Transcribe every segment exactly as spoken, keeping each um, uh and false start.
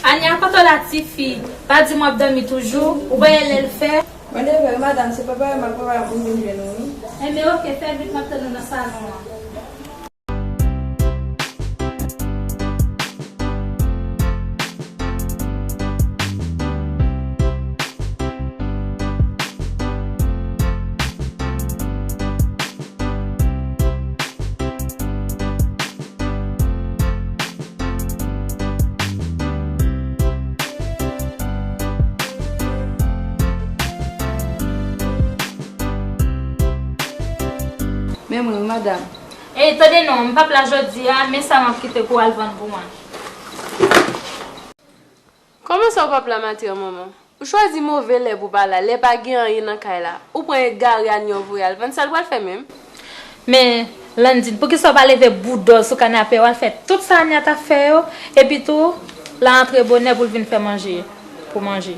Ania, kote w la, tifi? Pa di m w ap dòmi toujou? Ou pa wè lè l fè? Mwen leve, madanm, se prepare m ap prepare pou m vin jwenn ou, wi. Enben, oke, fè vit, m ap tann ou nan salon an. Men mwen, wi, madanm. Ey, tande non, m p ap la jodi a, men sa m ap kite pou w al vann pou mwen. Kòman sa w p ap la maten an, manman? Ou chwazi move lè pou w pa la, lè pa gen anyen nan kay la. Ou pran egare Ania voye al vann, sa l pral fè menm? Men, Landine, poukisa w pa leve boudòz sou kanape a, w al fè tout sa Ania t ap fè yo, epi tou, l a antre bonè pou l vin fè manje, pou manje.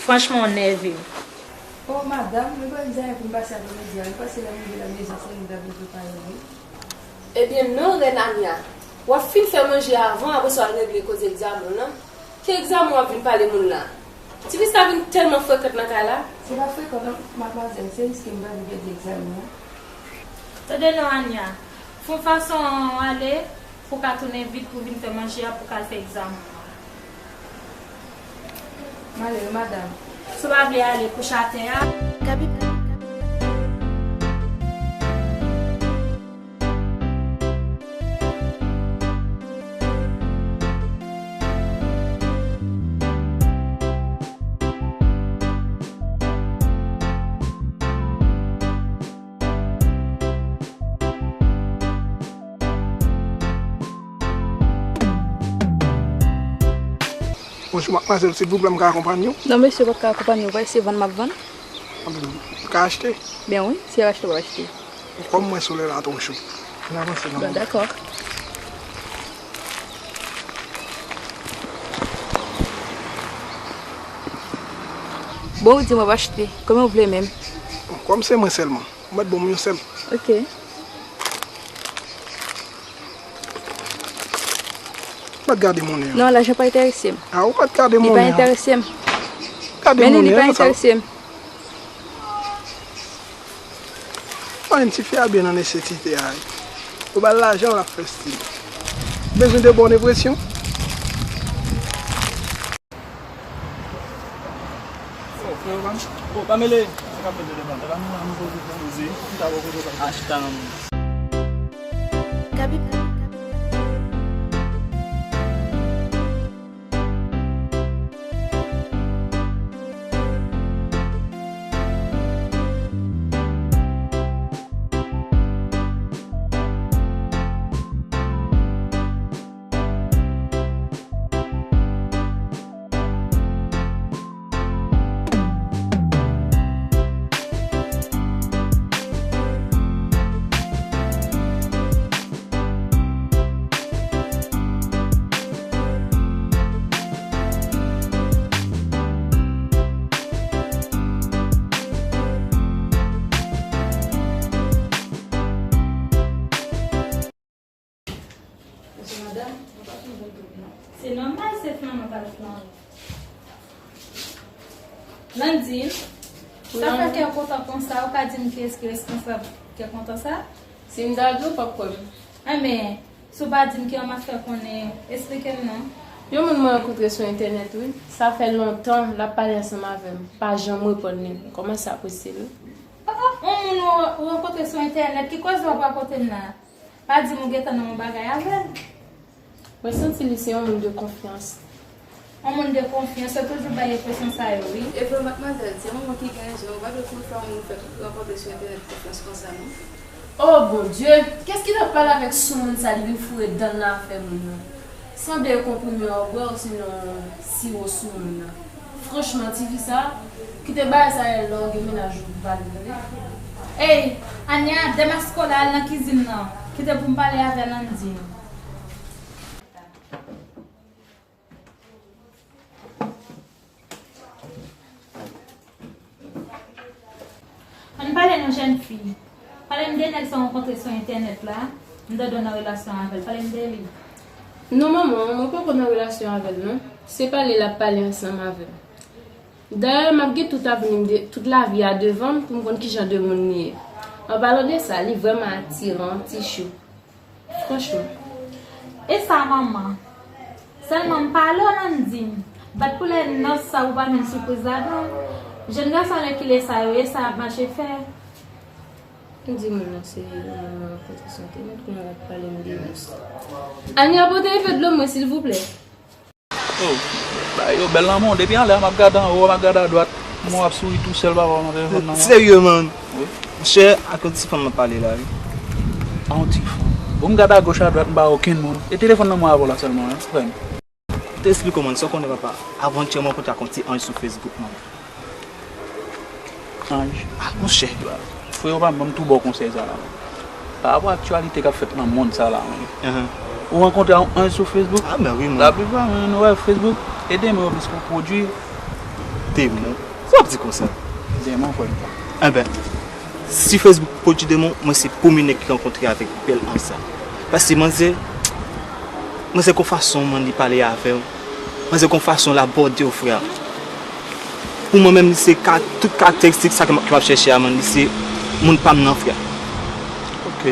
Franchman, w nève m. O, madanm, mwen pa gen zanmi pou m pase apremidi a, mwen pase lè m rive la mezon, se li m ta vin prepare, wi. Ebyen non, rèn Ania. W ap fin fè manje avan, apre sa w al regle koze egzamen w lan. Ki egzamen w ap vin pale moun la? Tifi sa vin tèlman frekant nan kay la. Se pa frekant non, madmwazèl, se riske m pa vin pèdi egzamen an. Tande non, Ania. Fè yon fason w ale, pou w ka tounen vit pou vin fè manje a, pou w ka al fè egzamen w lan. M ale wi, madanm. Si w pa vle ale, kouche atè a. Gaby. Bonjou, madmwazèl, silvouplè, m ka akonpanye w? Non, mesye, w p ap ka akonpanye m, w pa eseye vann m ap vann. M ka achte? Ben wi, si w achte, w achte. Kòm mwen sou lè la twò cho. Ann avanse non. Bon, dakò. Bon, ou di m w ap achte. Konbyen w vle menm? Bon, kòm se mwen sèlman, ou mèt ban m yon sèl. Ok. Ou mèt gade monnen an. Non, lajan pa enterese m. A, ou mèt gade monnen an. Li pa enterese m. Gade monnen an, sa. Men li, li pa enterese m. Mwen, tifi a byen nan nesesite a. Ou ba l lajan, l ap fè stil. Bezwen de bòn enpresyon. Oh, frè, pa, oh, pa mele. Sa k ap fèt devan? Devan nou la, nou poze, poze. Chita bò kote w pa. A, chita nan moun. Gaby. Mesye, madanm, mwen pa fin vann tout non. Se nòmal, se flann mwen pa l flann. Landine, sa fè kè w kontan konsa, ou ka di m kiyès ki responsab kè kontan sa? Si m ta di w, w p ap kwè m. Enben, si w pa di m, kiyès m ap fè konnen? Eksplike m non. Yon moun mwen rankontre sou entènèt, wi. Sa fè lontan l ap pale ansanm avè m. Pa janm reponn li. Kòmanse apresye l, wi. Oh, oh, yon moun ou, ou rankontre sou entènèt, ki koze w ap rakonte m la? Pa di m ou gentan nan yon bagay avè l. Mwen santi li se yon moun de konfyans. Yon moun de konfyans, yo toujou bay enpresyon sa yo, wi. E vre, madmwazèl, se yon moun ki gen rezon. Ou pa dwe konn fè yon moun fè rankontre sou entènèt konfyans konsa, non. Oh Bondye! Kès ki t ap pale avèk soumoun sa li vin foure dan l nan afè moun nan? Sanble e konprime w ap bwè osinon siwo soumoun nan. Franchman, tifi sa, kite bagay sa yo lè w gen mennaj ou pou pale tande. Ey, Ania, demaske w la al nan kizin nan. Kite pou m pale avè Nandini. Ann pale non jèn fi. Pale m de nèg sa w rankontre sou entènèt la, m tande w nan relasyon avè l. Pale m de li. Non manman, mwen poko nan relasyon avè l non. Se pale l ap pale ansanm avè m. Dayè m ap gen tout avni m, tout lavi a devan m pou m konn kijan de moun li ye. An palan de sa, li vrèman atiran, ti chou. Franchman. E sa manman. Sèlman m pale w Nandini. Bat pou lè nòs sa ou pa menm sipriz ladan. Jèn gason alèkile sa yo e sa y ap mache fè. M di moun nan se yon moun mwen rankontre sou entènèt, kounye a l ap pale m de nòs. Ania pote yon vè dlo mwen silvouplè. Oh, bagay yo bèl nan mond. Depi anlè a m ap gade anwo, m ap gade adwat. Mwen ap souri tousèl papa nan telefòn nan. Serye man. Monchè, ak yon ti fanm m ap pale la wi. A yon ti fanm. Bon, m gade agoch adwat, m pa wè okenn moun. E telefòn nan mwen avè w la sèlman, wi, frè m. Te esplike w man, sa w konnen papa, avantyè m rankontre ak yon ti anj sou Facebook man. Anj. Ah monchè. Frè yo pa ban m tou bon konsèy sa la. Pa rapò aktyalite k ap fèt nan mond sa la menm. Ou rankontre yon anj sou Facebook? Ah ben wi man. Laplipa menm nou wè Facebook e demon yo plis pou pwodui. Demon? Sa w ap di konsa? Demon frè m. Enben, si Facebook pwodui demon, mwen se premye nèg ki rankontre avèk bèl anj sa. Paske manzè, manzè gon fason man li pale avè w. Manzè gon fason l abòde w frè. Pou mwen menm li se ka, tout karakteristik sa ke m ap chèche a man, li se moun pa m nan frè. Ok.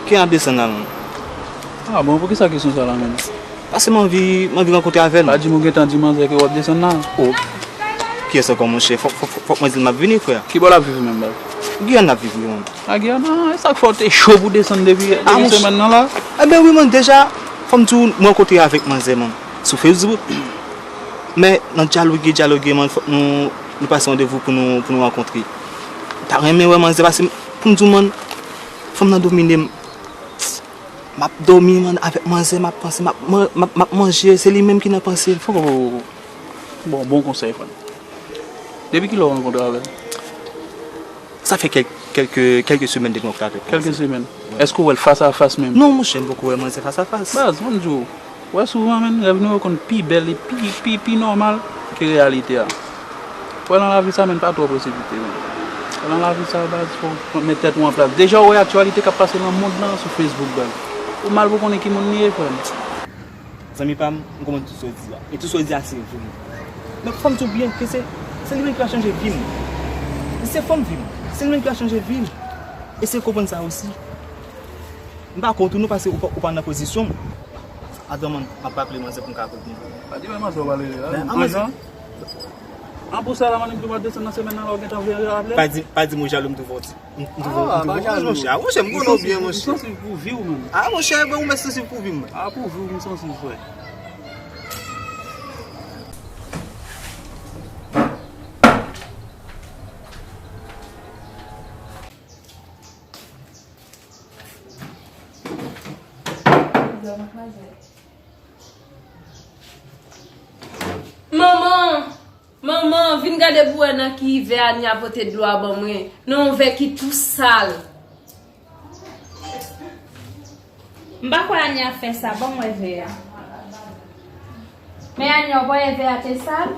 Ki ap desann la man? Ah bon, poukisa kesyon sa la menm? Paske m anvi, m anvi rankontre avè l. Pa di m ou gentan di manzè ke w ap desann la? Oh. Kiyès ankò monchè? Fòk, fòk, fòk mwen di l m ap vini frè. Kibò l ap viv menm baz? Giyàn n ap viv wi man. A Giyàn? Ah, e sa k fè w te cho pou desann depi, depi semèn nan la? Enben wi man, deja fò m di w m rankontre avèk manzè man sou Facebook. Men nan dyaloge, dyaloge man, fòk nou, nou pase randevou pou nou, pou nou rankontre. M ta renmen wè manzè paske pou m di w man, fanm nan domine m. M ap dòmi man, avèk manzè m ap panse, m ap, m ap, m ap manje, se li menm ki nan panse m. Fòk ou bon, bon konsèy frè m. Depi kilè w rankontre avè l? Sa fè kèk, kèlke, kèlke semèn depi m rankontre avèk l. Kèlke semèn. Èske w wè l fas a fas menm? Non monchè, m poko wè manzè fas a fas. Baz, ban m di w, wè souvan menm rèv nou yo konn pi bèl e pi, pi, pi nòmal ke reyalite a. Wè nan lavi sa menm pa twò presipite menm. Wè nan lavi sa baz, fò w met tèt ou an plas. Deja w wè aktyalite k ap pase nan mond lan sou Facebook baz. Ou mal pou konnen ki moun li ye frè m. Zanmi pa m, m konprann tout sa w di a. E tout sa w di a se vre. Men fò m di w byen ke se, se li menm ki va chanje vi m. Li se fanm vi m. Se li menm ki va chanje vi m. Eseye konprann sa osi. M pa kont ou non paske ou pa, ou pa nan pozisyon m. Atann man, m ap raple manzè pou m ka konprann. Pa di manzè w pa rele la. An pou sa la man, m tou desann nan semèn nan la ou gentan vle raple. Pa di, pa di m ou jalou, m tou fè w ti. M tou fè w ti. Ah, monchè, ah, monchè, m konnen w byen monchè. M sansib pou vi w menm. Ah monchè, ben ou mèt sansib pou vi m. Ah pou vi w m sansib frè. Manman! Manman! Vin gade pou wè nan ki vè Ania pote dlo a ban mwen. Nan yon vè ki tou sal. M pa kwè Ania fè sa, ban m wè vè a. Men Ania, ou pa wè vè a te sal?